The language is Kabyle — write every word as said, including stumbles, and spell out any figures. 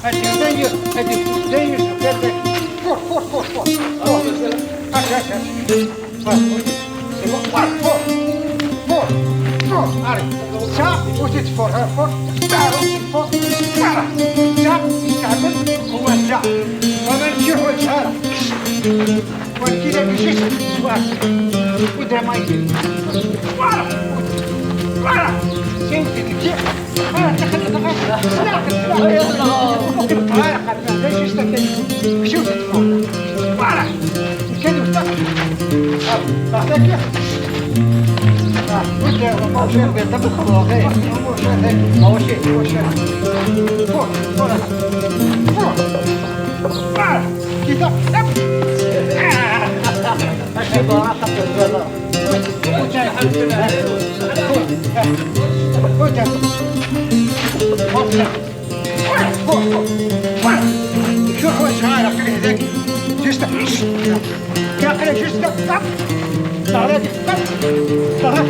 Allez, allez, allez, allez, allez, fort, fort, fort, fort, fort. Allez, allez, allez. Voilà, ok. C'est bon. Voilà, fort, fort, fort. Allez. Ça, vous êtes fort, hein, fort. Ça, vous êtes fort. Voilà. Ça, il s'appelle Wanda. Voilà, je vois ça, là. Voilà, qu'il a juste. Voilà. Voilà. Voilà. C'est une petite. Voilà. Voilà. Voilà. شوف واش صغيرة كل هذاك. جوست. كاقلة جوست. طب. طب. طب.